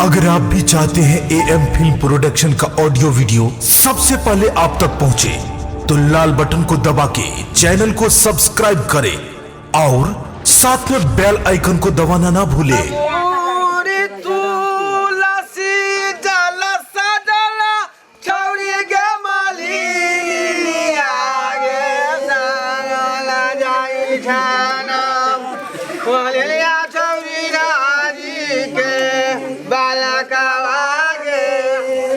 अगर आप भी चाहते हैं ए एम फिल्म प्रोडक्शन का ऑडियो वीडियो सबसे पहले आप तक पहुंचे, तो लाल बटन को दबा के चैनल को सब्सक्राइब करें और साथ में बेल आइकन को दबाना ना भूलें। मोरी तुलसी जल सजल छौरी गे मालिनिया गे सागल जाइ छाना मालिनिया छौरी राजी के बालकवा गे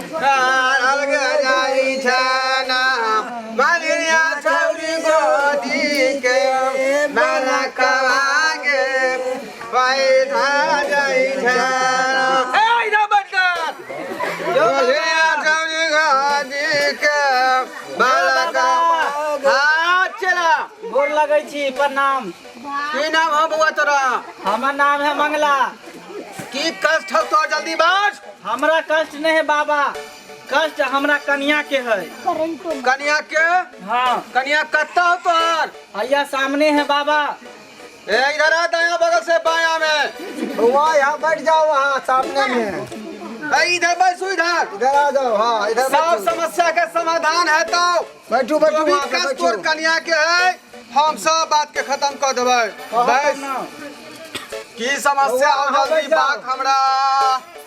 सागल गे जाइ छाना मालिनिया छौरी गोदी के बालकवा गे पैसा जाइ छाना ए इधर बैठ गोर लगै छी, प्रणाम। की नाम है बउआ तोरा? हमर नाम है मंगला। की कष्ट हौ तोर? जल्दी बाज। हमरा कष्ट नहीं है बाबा, कष्ट हमरा कनिया के है। कनिया के? हाँ। कनिया कत्ता हो तोहर? भैया सामने है बाबा। ए इधर आ, दाया बगल से बाया में। वहाँ यहाँ बैठ जाओ, वहाँ सामने में। ए इधर बैसू, इधर। इधर आ जाओ, हाँ इधर सब बैठो। समस्या के समाधान है तो बैठू बैठू जो भी वहाँ पे कष्ट बैठू। तोर कन्या के है, हम सब बात के खत्म कर देबै। बैस, की समस्या हो? वहाँ जल्दी बैठ जाओ। बात हमरा।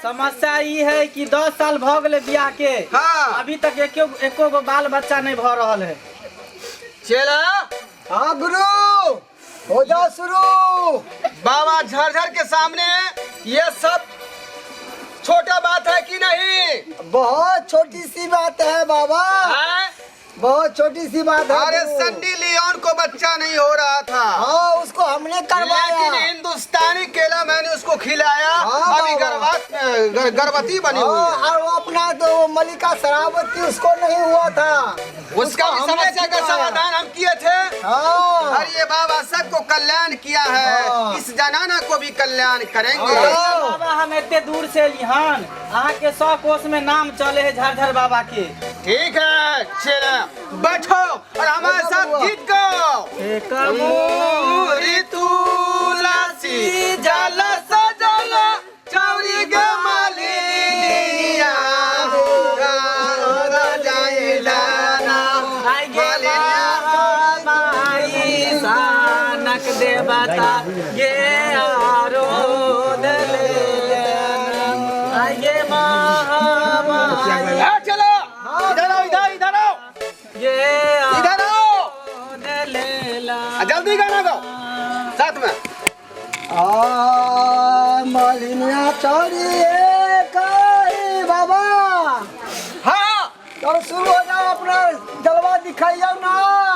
समस्या ई है कि 10 साल भ गेलै बियाह के, अभी तक एको एको गो बाल बच्चा नहीं भ रहल है। चेला। हाँ गुरु, हो जाओ शुरू। बाबा झरझर के सामने ये सब छोटा बात है कि नहीं? बहुत छोटी सी बात है बाबा। हैं? बहुत छोटी सी बात है अरे गुरु। सन्नी लियोन को बच्चा नहीं हो रहा था। हाँ, उसको हमने करवाया। लेकिन हिंदुस्तानी केला मैंने उसको खिलाया। हाँ, अभी बाबा। गर्भवती बनी हुई हाँ, है। और वो अपना तो वो मलिका शरावती, उसको नहीं हुआ था, उसका भी हमने समस्या का खिलाया। समाधान हम किए थे। हाँ। और ये बाबा सबको कल्याण किया है। हाँ। इस जनाना को भी कल्याण करेंगे। हाँ। बाबा, हम एते दूर से एलिहन, अहाँ के 100 कोस में नाम चले है झरझर बाबा के। ठीक है चलो, बैठो और हमारे बैठो साथ बुआ। गीत गाओ। मोरी तुलसी जल सजल चौरी गे मालिनिया गाओ जाए लाना। आइ गे माई सानक देवता गे आरो आइ गे महामाई। ए, चलो इधर आओ, इधर इधर आओ। गे इधर आओ। लेला। आ, जल्दी गाना गाओ साथ में। आ मालिनिया चौरी बाबा। हाँ। तो शुरू हो जाओ, अपना जलवा दिखाइए ना।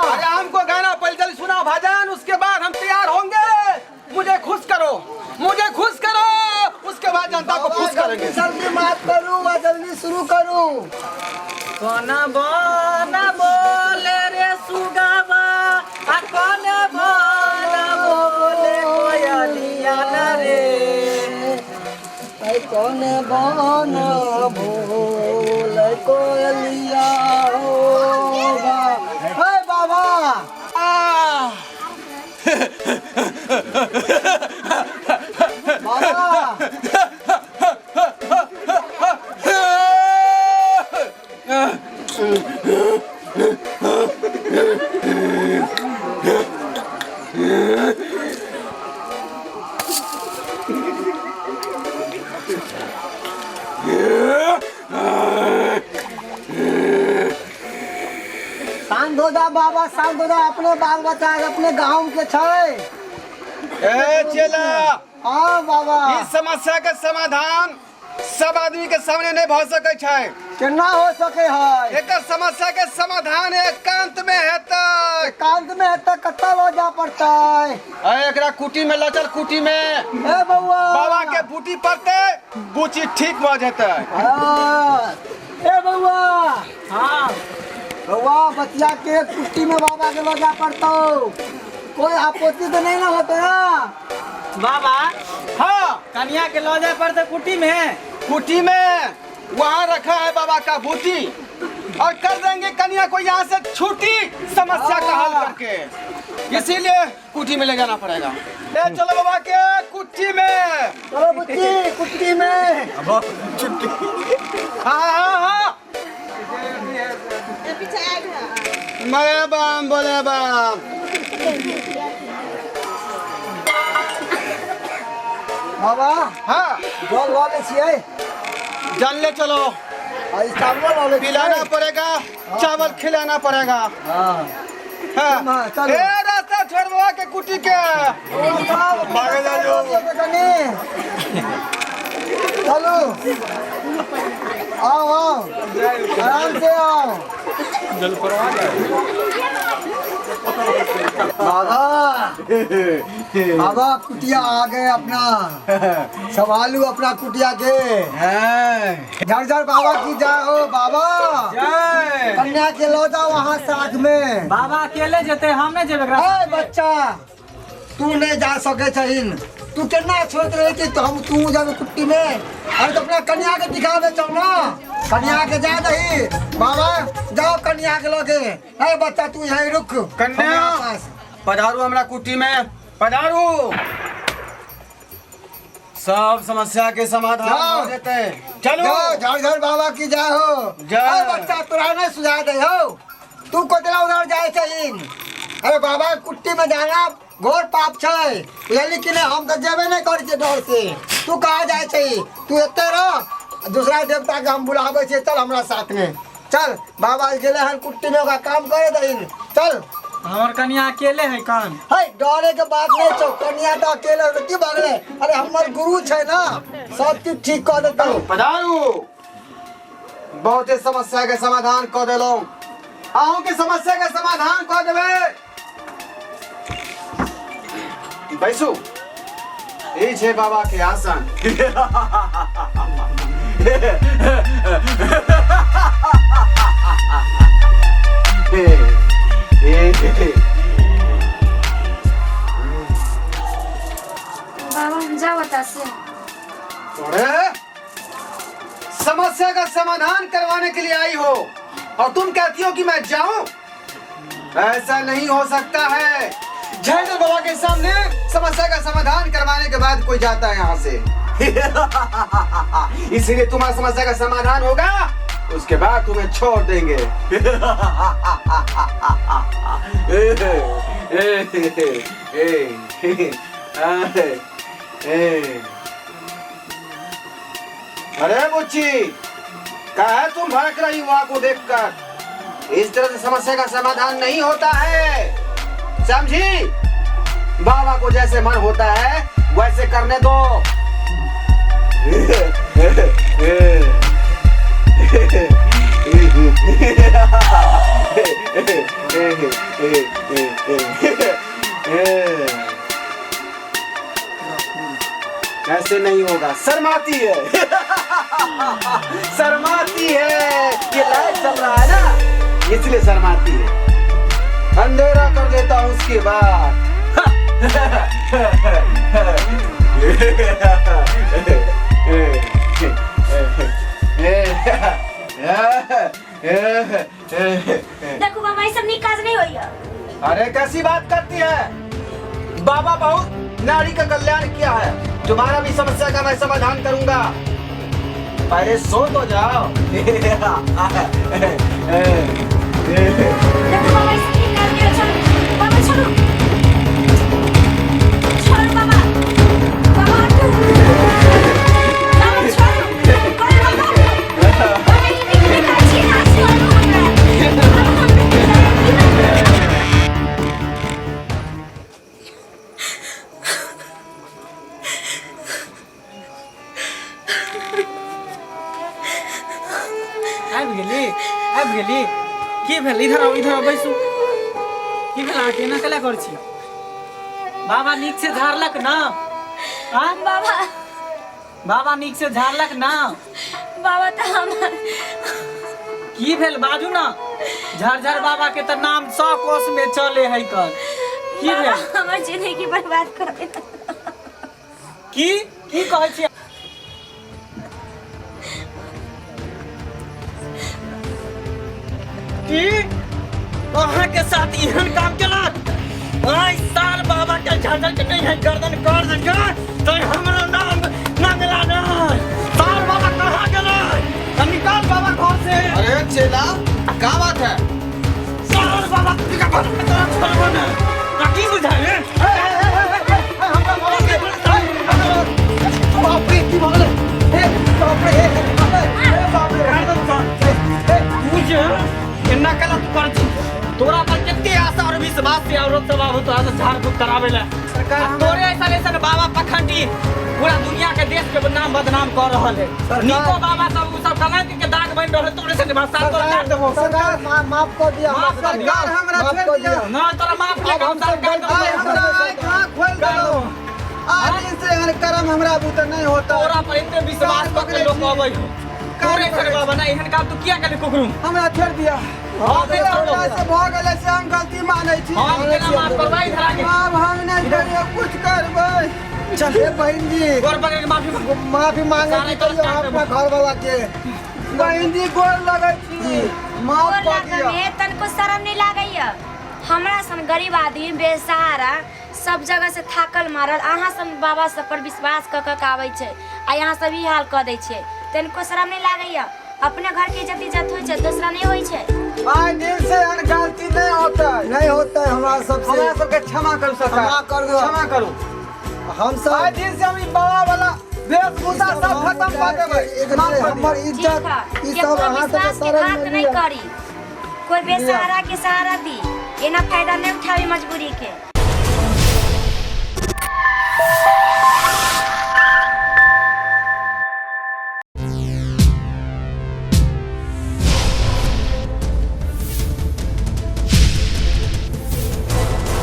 अरे हमको गाना पहले जल्दी सुनाओ भजन, उसके बाद हम तैयार होंगे। मुझे खुश करो, मुझे खुश करो, उसके बाद जनता को खुश बाबा, करेंगे। जल्दी जल्दी माफ करू आ जल्दी शुरू करू। कोन बन बोले रे सुगावा आ कोन बन बोले कोयलिया न रे। ऐ कौन बन भोल कोयलिया हो बा। ऐ बाबा। आह, बाबा। शांत हो जा बाबा, शांत हो जा। अपने बाल बच्चा अपने गांव के छै। ए चेला। हाँ बाबा। इस समस्या के समाधान सब आदमी के सामने नहीं भ सकै छै। केना हो सके है? एकर समस्या के समाधान एकांत में हेतै। एकांत में हेतै, कतऽ लऽ जाय पड़तै? ए, एकरा कुटी में लऽ चल, कुटी में। ए बौआ। बाबा के बूटी पड़तै, बूची ठीक भऽ जेतै। हाँ। ए बौआ। हाँ। बौआ, बचिया के कुट्टी में बाबा के लऽ जाय पड़तौ। कोई आपत्ति तो नहीं ना होते ना? बाबा। हाँ। कनिया के लऽ जाय पड़तै कुटी में? कुटी में वहाँ रखा है बाबा का बूटी और कर देंगे कन्या को यहाँ से छुट्टी, समस्या का हल करके। इसीलिए कुटी में ले जाना पड़ेगा। ले चलो बाबा के कुटी में। चलो बुच्ची, कुट्टी में। हाँ हाँ हाँ मरे बाम बोले बाम। बाबा। हाँ। जल लऽ लै छियै। जल ले चलो। आ ई चावलो लऽ लै छियै। पिलाना पड़ेगा, चावल खिलाना पड़ेगा। हाँ। हाँ। हाँ, चलो। ए रास्ता छोड़ बाबा के कुटी के। भागे जा जो। चलो आओ आओ, आराम से आओ। बाबा बाबा कुटिया आ गए अपना, संभालू अपना कुटिया के। झर झर बाबा की जय हो। बाबा कन्या के लो जाओ वहाँ साथ में। बाबा अकेले जेते, हम नहीं जेबे एकरा ए साथे। बच्चा तू नहीं जा सके छहिन, तू केना सोच रहे कि तो हम तू जाबे कुट्टी में? अरे तो अपना कन्या के दिखावे चल ना, कन्या के जा दही। बाबा जाओ कन्या के लगे। ए बच्चा तू यहीं रुक। कन्या हमरा पास। पधारू हमरा कुटी में पधारू, सब समस्या के समाधान जाओ। हो जेते। चलो। जाओ झर झर बाबा की जय हो। जय। ए बच्चा तोरा नहीं सुझा दे हो, तू कोतला उधर जाए छहिन? अरे बाबा कुट्टी में जाना घोर पाप छै, बुझली कि नहीं? हम तो जेबे नहीं करै छियै डर से। तू कहाँ जाए छही? तू एते रह, दूसरा देवता के हम बुलाबै छियै, चल हमरा साथ में चल। बाबा गेले हन कुट्टी में, ओकरा काम करे दहीन, चल। हमर कन्या अकेले है कान। है डरे के बात नहीं छौ, कन्या तो अकेले है, की भगले? अरे हमर गुरु छै ना, सब चीज ठीक कऽ देतौ। पधारू, बहुते समस्या के समाधान कऽ देलहुँ, अहूँ के समस्या के समाधान कऽ देबै। बैसू, ई छै बाबा के आसन। बाबा हम जाओ से। अरे समस्या का समाधान करवाने के लिए आई हो और तुम कहती हो कि मैं जाऊं? ऐसा नहीं हो सकता है। झंडे बाबा के सामने समस्या का समाधान करवाने के बाद कोई जाता है यहाँ से। इसीलिए तुम्हारा समस्या का समाधान होगा, उसके बाद तुम्हें छोड़ देंगे। अरे बुच्ची, कहा तुम भड़क रही वहां को देखकर? इस तरह से समस्या का समाधान नहीं होता है, समझी? बाबा को जैसे मन होता है वैसे करने दो। ऐसे नहीं होगा, शर्माती है। शर्माती है, ये लाइट चल रहा है ना, इसलिए शर्माती है। अंधेरा कर देता हूँ उसके बाद। देखो बाबा ई सब नीक काज नहीं होइया। अरे कैसी बात करती है, बाबा बहुत नारी का कल्याण किया है, तुम्हारा भी समस्या का मैं समाधान करूंगा। पहले सो तो जाओ। देखो बाबा ई सब नीक काज नहीं होइया। छोड़ो बाबा, छोड़ो छोड़ो बाबा, बाबा हटो बाबा, छोड़ो अरे बाबा, बाबा ई नीक नहीं काज छी ना, छोड़ो हमरा। बाबा, हमरा आबि गेली, आबि गेली। की भेल? इधर आउ, इधर आउ, बैसू। की भेल अहाँके? एना केला करै छी? बाबा नीक से झाड़लक ना? आँ? बाबा, बाबा नीक से झाड़लक ना? बाबा तऽ हमर की भेल बाजू ना। झर झर बाबा के तऽ नाम 100 कोस में चले है कर। की बाबा भेल? हमर जिंदगी बर्बाद कर देलक। की की कहै छी? की अहाँ के साथ एहन काम केलक? आइ साल बाबा के झर झर के नहीं है गर्दन कर देलक तो हमरो नाम नंगला नहीं। साल करावे ले। सरकार आ तोरे ऐसा ऐसा बाबा पखंडी पूरा दुनिया के देश के नाम बदनाम कर रहल है। सरकार- निको बाबा सब उ सब कलंक के दाग बन रहल है, तोरे से भाषा तोरा काट देबो। सरकार माफ कर दिया। माफ कर दिया। सरकार हमरा माफ छोड़ कर दिया। दिया। ना तोरा माफ ले अब हम सब गलती आइ हमरा आँख आँख खोल देलौ। आज दिन से एहन कर्म हमरा बुते नहीं होता। तोरा पर एते विश्वास कान कऽ के लोक पकड़ै अबै हो। तोरे कान से बाबा ना एहन काम तू किया केली कुकरू? हमरा छोड़ दिया। हम नहि छोड़बौ। हमरा से भऽ गेलै से हम गलती मानै छी। हम केना माफ करबै इधर आके? आब हम नहीं करियो कुछ करबै। चल हे बहन जी, गोर पकड़ के माफी मांग। माफी मांगे सारे छी कहियो तोरा काट अपना घर वाला के। बहन जी गोर लगै छी, माफ गोर कऽ दिअ। लागमे तनिको शरम नहीं लागैया? हमरा सन गरीब आदमी बेसहारा सब जगह से थाकल मारल अहाँ सन बाबा सब पर विश्वास कऽ कऽ के आबै छै आ यहाँ सब ई हाल कऽ दै छियै। तनिको शरम नहीं लागैया? अपने घर के इज्जत इज्जत होइ छै, दोसरा नहीं होइ छै। आइ दिन से एहन गलती नहीं होतै। नहीं होता है हमरा सबसे। हमरा सबके क्षमा करू सरकार। क्षमा कर दो। क्षमा करू। हम सब आइ दिन से हम ई बाबा वाला वेशभूषा सब खत्म कऽ देबै। एक माफ कर हमर दिअ। ठीक इज्जत है, ई सब केकरो अहाँ सबके विश्वास के शरण घात में नहीं लिअ। करी, कोई बेसहारा के सहारा दी, एना फायदा नहीं उठावी मजबूरी के।